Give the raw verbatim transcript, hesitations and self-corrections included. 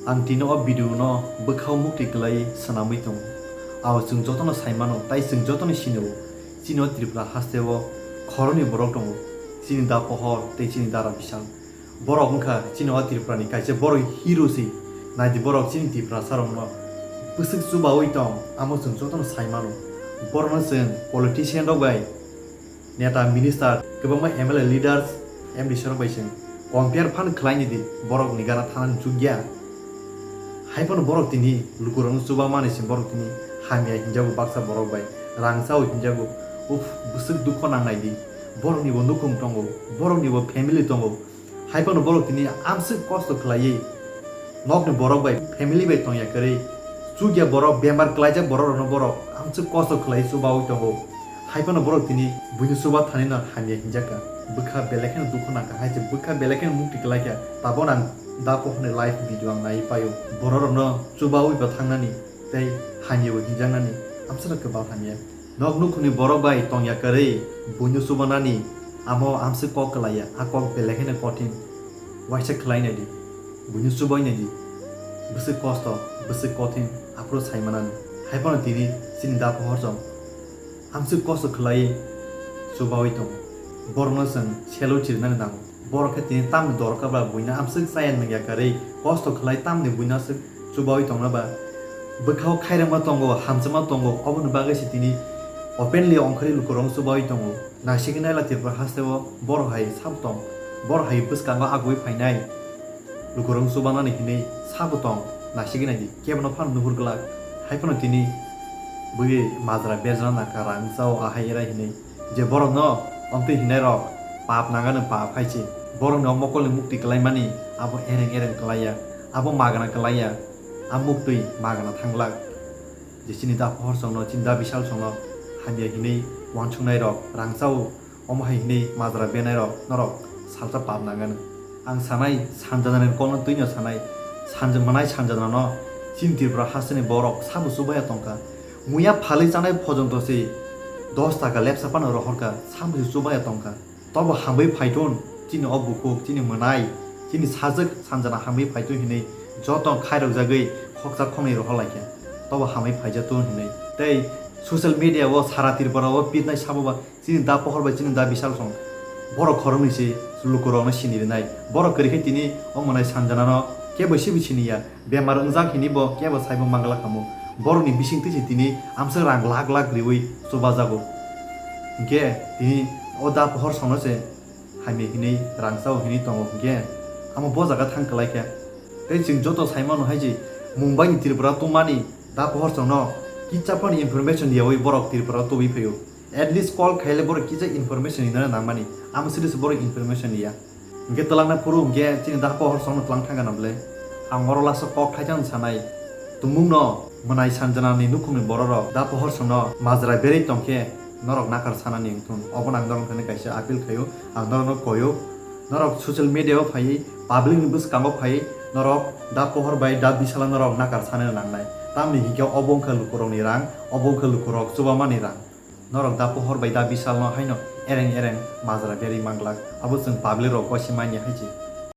Ang tini o video no bwkhao mukti kwlai swnamwi tongo. Abo chwng jotono sai mano, tai chwng jotono sinio. Chini o Tripura haste o khoroknwi borok tongo. Chini da Pohor tei chini dara Bishal. Borok wngkha chini o Tripura ni kaisa borok hero se. Naidi borok chini Tiprasa rokno bwswk chubawi tong, amo chwng jotono sai mano. Borokno chwng politician rok bai, neta, minister, kwbangma M L A leaders, M D C rok bai chwng compare phan khlaini di, borok ni gana thana chukya. Hai phano borok tini lukurokno chuba mani se borok tini hamya hinjago baksa borok bai, rang chao hinjago, uff, bwswk dukho nangnai di, borok ni bo nukhung tongo, borok ni bo family tongo, hai phano borok tini amswk kosto khlaiwi nokni borok bai, family bai tongya kwrwi, chukya borok, bemar kwlaijak borok rokno borok amswk kosto khlai chubawi tongo. Hai phano borok tini buino chuba thani no hamya hinjak kha. Bwkha belai kheno dukhu nang kha, hai se bwkha belai kheno mukti kwlai kha. Tabok ang da Pohor ni live video ang nai paio. Borok rokno chubawi bo thangnani tei hamya bo hinjaknani amswk kwbang hamya. Nok nukhungni borok bai tongya kwrwi buino chubanani amo amswk kok kwlaiya, a kok belai kheno kothin. Waisa khlai nai di, buino chubai nai di. Bwswk kosto, bwswk kothin, aphuru sai manani. Hai phano tini chini da Pohor chwng amswk kosto khlai chubawi tongo. Borokno chwng selo chirinani nango. Borok khe tini tamni dorkar ba buino amswk chaya nungya kwrwi kosto khlai tamni buino aswk chubawi tongna ba. Bwkhao khairokma tongo, hamjakma tongo, oboni bagwi se tini openly ongkhorwi lukurokno chubawi tongo. Naisigwi naila Tripura hasteo borok hai sabo tong, borok hai bwskango agwi phainai lukurokno chubanani hinwi sabo tong, naisigwi naidi, kebono phano nuhur glak. Hai phano tini bwrwi majra berjana nangkha rang chao ahai erai hinwi. Je borokno omtwi hinai rok pap nangano pap hai se. Borokno mokolni mukti kwlaimani abo ereng ereng kwlaiya, abo magana kwlaiya, a muktwi magana thanglak. Je chini da Pohor chwngno, chini da Bishal chwngno hamya hinwi uansuknai rok, rang chao, omo hai hinwi majra benai rok, norok salsa pap nangano. Ang sanai sanjanani kokno twino sanai, sanja-, mwnai sanjanano chini Tripura hasteni borok sabo chubaya tongkha. Muya phalwi chanai phojonto se dos taka lepsa phano rohorkha, sabo se chubaya tongkha. Tobo hamwi phaithun, chini o bukhuk, chini mwnai, chini sajwk sanjana hamwi phaithun hinwi joto khairokjagwi khoksa khoknwi rohorlaikha. Tobo hamwi phaijathun hinwi. Tei social media o sara Tripura o pitnai sabo ba chini da Pohor bai chini da Bishal song. Borok khoroknwi se lukurokno sini rwnai. Borok kwrwi khe tini o mwnai sanjanano kebo sibo siniya. Bemar wngjak hinwi bo kebo saibo manglak kamo. Borokni bisingtwi se tini amswk rang lak lak riwi chubajago. Hinkhe tini o da Pohor songno se hamya hinwi rang chao hinwi tongo hinkhe amo bo jaga thang kwlai khe. Tei chwng joto sai mano hai je Mumbai ni Tripura tongmani da Pohor songno kisa phano information yaui borok Tripura tubui phaio. At least call khaile borok kisa information hinana nangmani, amo siri se borok information ya. Hinkhe twlangna phuru hinkhe chini da Pohor songno twlang thangana bwle. Ang oro last o kok thaithang sanai. Tumungno mwnai sanjanani nukhungni bororok da Pohor songno majra berwi tongkhe norok nakar sanani wngthun. Obono ang norok thani kaisa appeal khaio, ang norokno koio. Norok social media o phaiwi, public ni bwskango phaiwi, norok da Pohor bai da Bisala norok nakar sanani nangnai. Tamni hinkhe obo wngkha lukurokni rang, obo wngkha lukurok chubamani rang. Norok da Pohor bai da Bisalno haino ereng ereng majra berwi manglak. Abo chwng public rok gosi manya hai se.